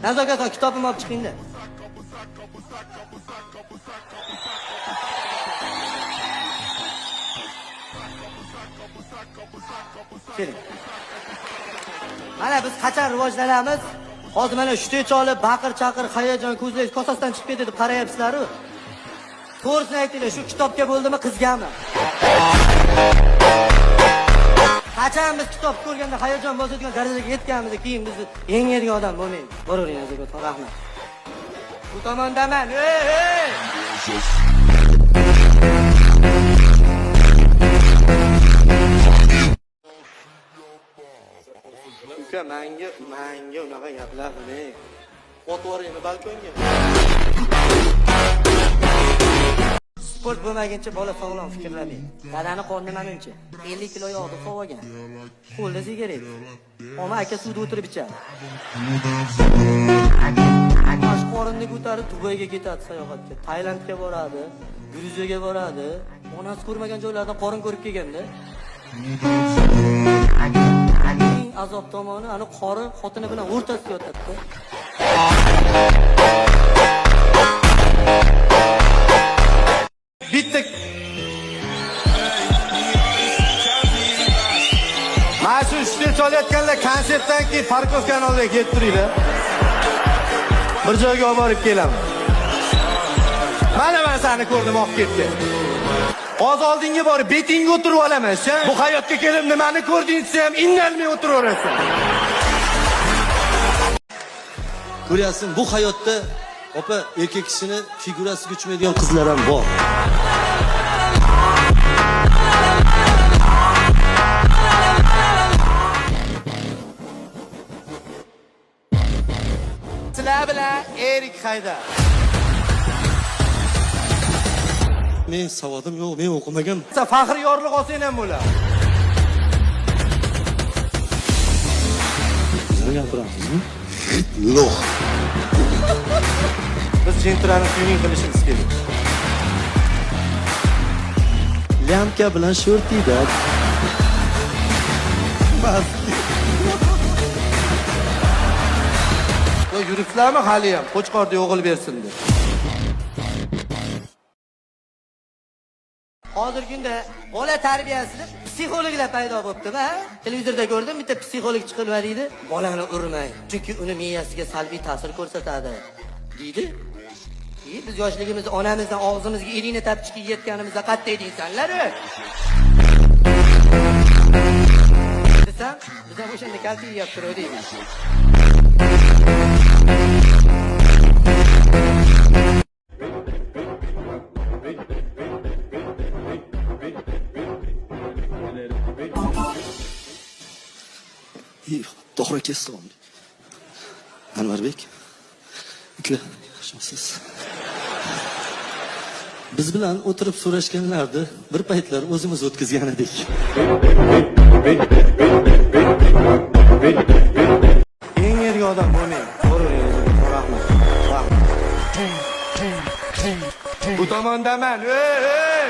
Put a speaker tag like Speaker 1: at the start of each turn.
Speaker 1: Nazokat, kitobimni olib chiqingda. Keling. Mana biz qachon rivojlanamiz? Hozir mana shutecha olib baqir-chaqir, hayajon, ko'zlaringiz kosasidan chiqib ketdi deb qarayapsizlar-ku. To'g'risini aytinglar, shu kitobga bo'ldimi, qizgami? Qachon biz kitob ko'rganda hayajon bosadigan darajaga yetganmiz, keyin bizni yengadigan odam bo'lmaydi. Boravering Nazokat, rahmat. Bu tomondaman. Ey, ey! Uka, manga unaqa gaplar qilmang. Otib yuboraymi balkonga? Sport bo'lmaguncha bola sog'lom fikrlamaydi. Dadani qorni manimcha 50 kilo yog'ni qo'ygan. Qo'lda sigaret. Oma aka suvda o'tirib ichadi. Bosh qorinni ko'tarib Dubayga ketadi sayohatga, Tailandga boradi, Gruziyaga boradi. Onasi ko'rmagan joylardan qorin ko'rib kelganda. Eng azob tomoni ani qori xotini bilan o'rtasida yotadi.
Speaker 2: Bitta mana shu ishni chalayotganlar konsertdan keyin parkovkani oldiga kelib turinglar. Bir joyga olib borib kelaman. Mana men seni ko'rdim, olib ketgan. Hozir oldinga borib betingga o'tirib olaman, sen. Bu hayotga kelib nimani ko'rding desa ham indalmay o'tiraverasan.
Speaker 3: Ko'ryapsan, bu hayotda opa erkak kishini figurasiga uchmaydigan qizlar ham bor.
Speaker 2: Sizlar bilan Erik Haydar.
Speaker 3: Men savodim yo'q, men o'qimagan.
Speaker 2: Sen faxr yorliq olsang ham bo'ladi.
Speaker 3: Nima gapiramizmi? Lo'q.
Speaker 2: Biz Gentrani tuning qilishimiz kerak.
Speaker 3: Lyamka bilan sho'rtiyda.
Speaker 2: Yo, yuribsizlarmi hali ham? Qo'chqorda o'g'il bersin deb.
Speaker 1: Hozirgi kunda bola tarbiyasida psixologlar paydo bo'ptimi, ha? Televizorda ko'rdim, bitta psixolog chiqib nima deydi? Bolani urmang, chunki uni miyasiga salbiy ta'sir ko'rsatadi, deydi. Biz yoshligimizda onamizdan og'zimizga elingni tapchiki yeyotganimizda qatta edingsanlar? Desam, biz ham o'shanda kalta yeyap turdik.
Speaker 3: To'g'ri kesdim. Anvarbek, uka, yaxshimisiz? Biz bilan o'tirib so'rashganlardi, bir paytlar o'zimiz o'tkazgan edik.
Speaker 2: Eng erga odam bo'lmang. Rahmat. Rahmat. Bu tomondaman. Ey, ey!